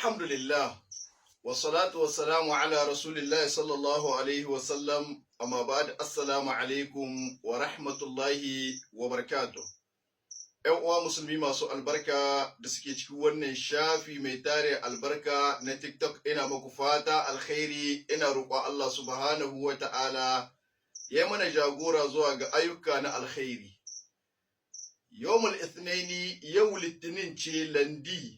Alhamdulillah, wassalatu wassalamu ala Rasulillah sallallahu alaihi wasallam, amma ba'd, assalamu alaikum wa rahmatullahi wa barakatuh. ‘Yan uwa Musulmi masu albarka da suke cikin wannan shafi mai tare albarka na TikTok, ina muku fata alkhairi, ina roƙon Allah subhanahu wa ta'ala ya yi mana jagora zuwa ga ayyuka na alkhairi. Yawmul Ithnaini, yau Litinin ce, lundi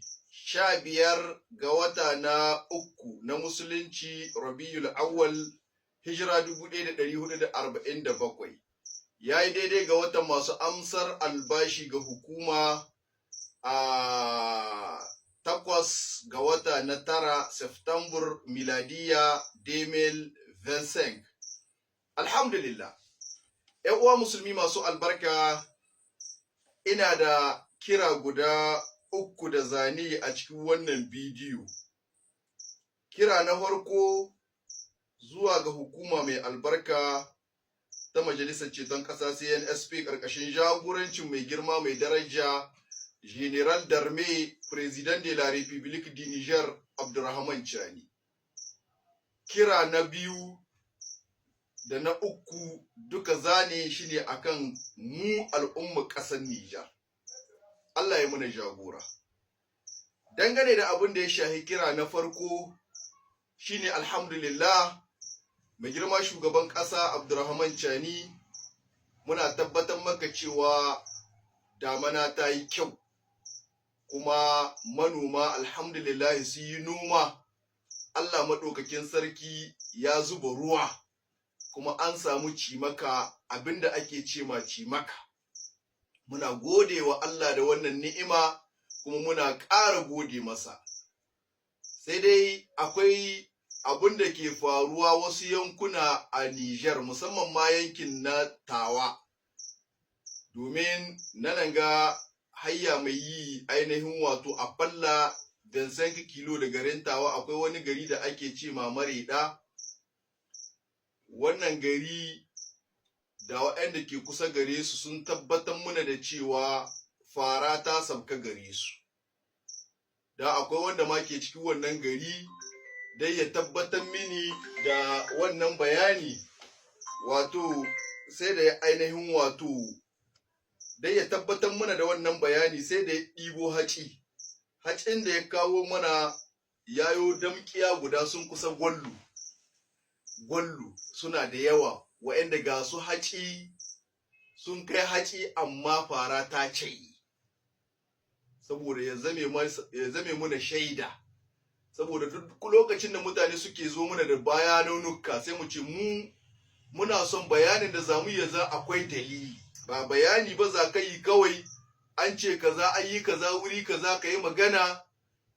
15 ga wata na uku na Musulunci, Rabiul Awwal, hijira 1447. Ya yi daidai ga watan masu amsar albashi ga hukuma a 8 ga wata na tara, September, miladiya 2025. Alhamdulillah. ‘Yan uwa Musulmi masu albarka, ina da kira guda uku da zane a cikin wannan bidiyo. Kira na farko zuwa ga hukuma mai albarka ta Majalisar Ceton Ƙasa CNSP, ƙarƙashin jagorancin mai girma mai daraja Général d'Armée, Président de la République du Niger, Abdurrahman Chani. Kira na biyu da na uku duka zane shi ne akan mu al'umma ƙasar Nijar. Allah ya muna jagora. Dangane da abin da ya shahi kira na farko shine, alhamdulillah, mai girma shugaban ƙasa Abdurrahman Chani, muna tabbatar maka cewa damana ta yi kyau, kuma manoma, alhamdulillah, su yi noma. Allah maɗaukakin sarki ya zuba ruwa, kuma an samu cimaka, abinda ake ce ma cimaka. Muna gode wa Allah da wannan ni'ima, kuma muna ƙara gode masa. Sai dai akwai abun da ke faruwa wasu yankuna a Nijar, musamman ma yankin na Tawa, domin nan ga hayya mai yi ainihin wato a falla 25 kilo da garin Tawa, akwai wani gari da ake ce ma Mareda. Wannan gari da waɗanda ke kusa gare su sun tabbatar muna da cewa fara ta sabka gare su. Da akwai wanda ma ke cikin wannan gari dai ya tabbatar mini da wannan bayani, wato sai da ya ainihin wato dai ya tabbatar mana da wannan bayani, sai da ya ɗibo haci. Hacin da ya kawo mana, yayo damƙiya guda sun kusa gwallu gwallu, suna da yawa, wa'anda ga su haci sun kai haci, amma fara ta ce saboda ya zame mana shaida. Saboda duk lokacin da mutane suke zo mana da bayanonuka, sai mu ce mu muna son bayanin da zamu iya za akwai dalili, ba bayani ba za ka yi kawai an ce kaza, an yi kaza wuri kaza, ka yi magana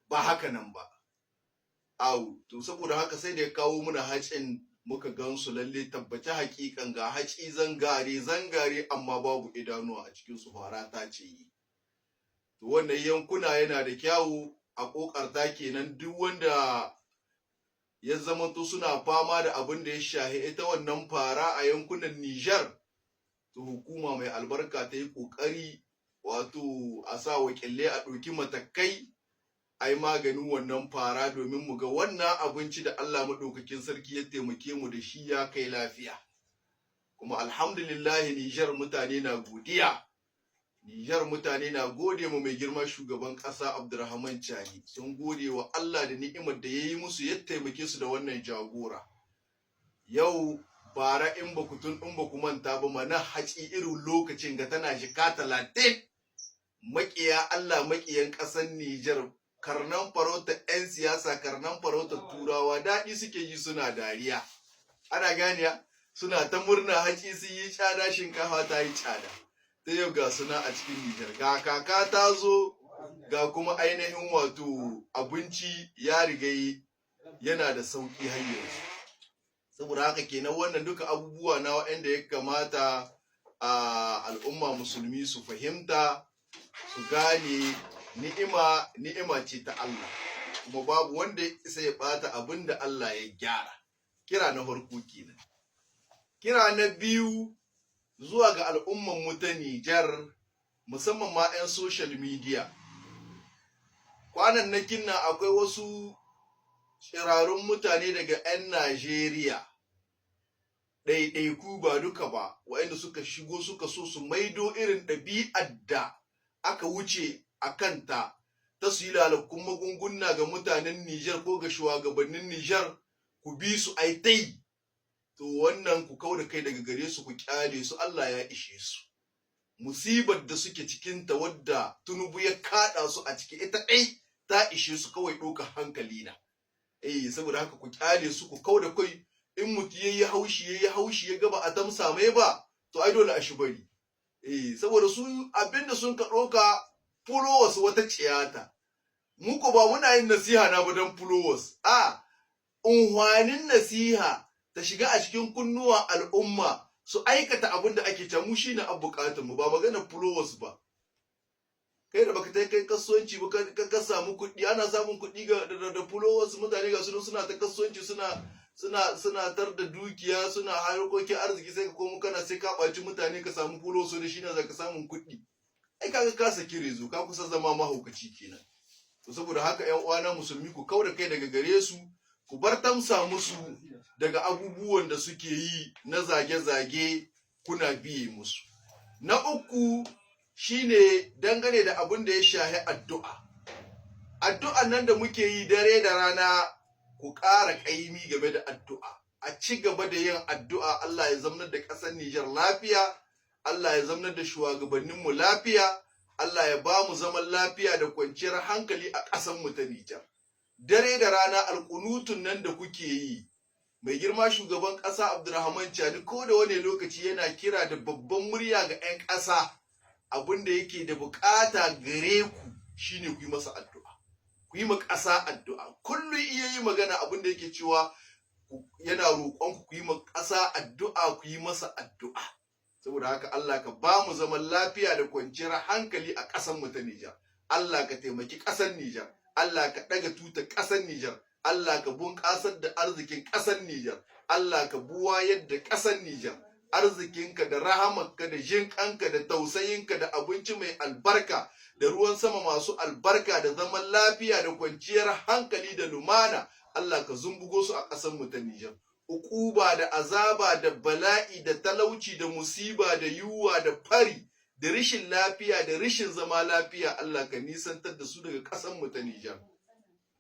ba haka nan ba. Au, to saboda haka sai da ya kawo muna hacin muka gansu, lalle tabbaci hakikan ga haci zangare zangare, amma babu idanuwa a cikin su, fara ta ce yi. To wannan yankuna yana da kyawu a kokarta kenan, duk wanda ya zamanto suna fama da abin da ya shahi ita wannan fara a yankunan Nijar, to hukuma mai albarka ta yi kokari, wato a sa wakilai a ɗauki matakai a yi maganin wannan fara, domin mu ga wannan abinci da Allah maɗaukakin sarki ya taimake mu da shi ya kai lafiya. Kuma alhamdulillah, Nijar mutane na godiya. Nijar mutane na gode mu mai girma shugaban ƙasa Abdurrahman Chani, sun gode wa Allah da ni'imar da ya yi musu, ya taimake su da wannan jagora. Yau bara in ba ku tun in ba ku manta ba, mana haci irin lokacin ga tana jika 30. Maƙiya Allah, maƙiyan ƙasar Nijar, karnan farauta 'yan siyasa, karnan farautar Turawa, daɗi suke yi, suna dariya. Ana ganiya suna ta murna, haci sun yi tsada, shinkafa ta yi tsada. Ta yau ga suna a cikin Nijar, ga kaka ta zo, ga kuma ainihin wato abinci ya riga yana da sauƙi har yanzu. Saboda haka kenan wannan duka abubuwa na waɗanda ya kamata a al'umma Musulmi su fahimta, su gane ni'ima ni'ima ce ta Allah, kuma babu wanda ya isa ya ɓata abin da Allah ya gyara. Kira na farko kenan. Kira na biyu zuwa ga al'umman mu ta Nijar, musamman ma 'yan social media. Kwanan nakin nan akwai wasu tsirarun mutane daga 'yan Najeriya, ɗaiɗaiku ba duka ba, waɗanda suka shigo suka so su maido irin ɗabi'ar da aka wuce a kanta ta su yi lalakkun magunguna ga mutanen Nijar ko ga shugabannin Nijar, ku bi su aitai. To wannan ku kau da kai daga gare su, ku kyale su, Allah ya ishe su. Musibar da suke cikinta wadda Tinubu ya kaɗa su a ciki, ita ɗai ta ishe su kawai ɗaukar hankali na. Saboda haka ku kyale su, ku kau da kai. In mutum yayi haushi, yayi haushi, ya gaba a tamsa mai ba, to ai dole a shi bari. Saboda su abinda sun ka ɗauka followers wata ciyata. Mu ko ba muna yin nasiha na ba don followers. A unhwanin nasiha ta shiga a cikin kunnuwan al'umma su aikata abin da ake mu shine an bukatar mu, ba magana followers ba. Kai da baka tai kai kasuwanci ba ka samu kuɗi, ana samun kuɗi ga da followers. Mutane ga su suna ta kasuwanci, suna tar da dukiya, suna harkokin arziki, sai ka komo kana sai ka ɓaci mutane ka samu followers, da shine zaka samun kuɗi. Ai kaga ka saki rezo, ka kusa zama mahaukaci kenan. To saboda haka, ƴan uwana musulmi, ku kauda kai daga gare su, ku bar tamsa musu daga abubuwan da suke yi na zage-zage kuna biye musu. Na uku shine dangane da abin da ya shahi addu'a. Addu'an nan da muke yi dare da rana, ku ƙara ƙaimi game da addu'a. A ci gaba da yin addu'a, Allah ya zamnar da ƙasar Nijar lafiya, Allah ya zamnar da shugabanninmu lafiya, Allah ya ba mu zaman lafiya da kwanciyar hankali a ƙasarmu ta Nijar. Dare da rana alƙunutun nan da kuke yi, mai girma shugaban ƙasa Abdulrahman Chani ko da wani lokaci yana kira da babban murya ga 'yan ƙasa, abin da yake da bukata gare ku shine ku yi masa addu'a, ku yi ma ƙasa addu'a. Kullum iya yi magana, abin da yake cewa yana roƙon ku yi ma ƙasa addu'a, ku yi masa addu'a. Saboda haka, Allah ka ba mu zaman lafiya da kwanciyar hankali a ƙasar mu ta Nijar. Allah ka taimaki ƙasar Nijar. Allah ka ɗaga tutar ƙasar Nijar. Allah ka bunƙasar da arzikin ƙasar Nijar. Allah ka buwayar da ƙasar Nijar. Arzikinka da rahamarka da jinƙanka da tausayinka da abinci mai albarka da ruwan sama masu albarka da zaman lafiya da kwanciyar hankali da lumana, Allah ka zumbugo su a ƙasar mu ta Nijar. Ukuba da azaba da bala'i da talauci da musiba da yunwa da fari da rishin lafiya da rishin zama lafiya, Allah ka nisantar da su daga ƙasar mu ta Nijar.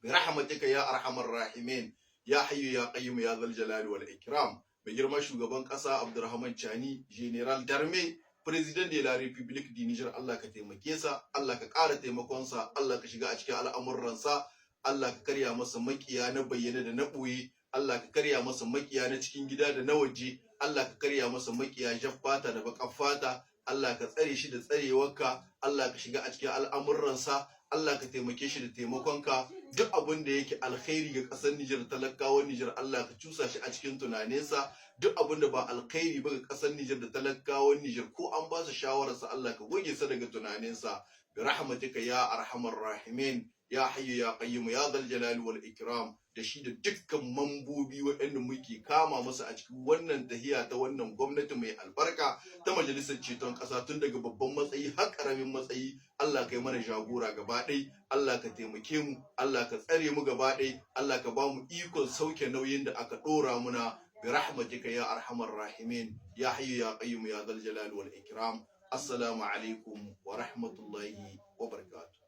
برحمتك يا أرحم الراحمين يا حي يا قيوم يا ذا الجلال والإكرام. Mai girma shugaban ƙasa Abdurrahman Chani, Général d'armée, Président de la République du Niger, Allah ka taimake sa, Allah ka ƙara taimakonsa, Allah ka shiga a cikin al'amuransa, Allah ka karya masa makiya na bayyane da na ɓoye, Allah ka karya masa makiya na cikin gida da na waje, Allah ka karya masa makiya jar fata da baƙar fata, Allah ka tsare shi da tsarewarka, Allah ka shiga a cikin al'amuransa, Allah ka taimake shi da taimakonka. Duk abin da yake alkhairi ga ƙasar Nijar, talakawan Nijar, Allah ka cusa shi a cikin tunaninsa. Duk abin da ba alkhairi ba ga ƙasar Nijar da talakawan Nijar, ko an ba su shawararsa, Allah ka goge sa daga tunaninsa. برحمتك يا أرحم الراحمين يا حي يا قيوم يا ذا الجلال والإكرام. Da shi da dukkan mambobi waɗanda muke kama masa a cikin wannan tahiya ta wannan gwamnati mai albarka ta Majalisar Ceton Ƙasa, tun daga babban matsayi har ƙaramin matsayi, Allah ka yi mana jagora gaba ɗai, Allah ka taimake mu, Allah ka tsare mu gaba ɗai, Allah ka ba mu ikon sauke nauyin da aka ɗora muna. برحمتك يا أرحم الراحمين يا حي يا قيوم يا ذا الجلال والإكرام. السلام عليكم ورحمة الله وبركاته.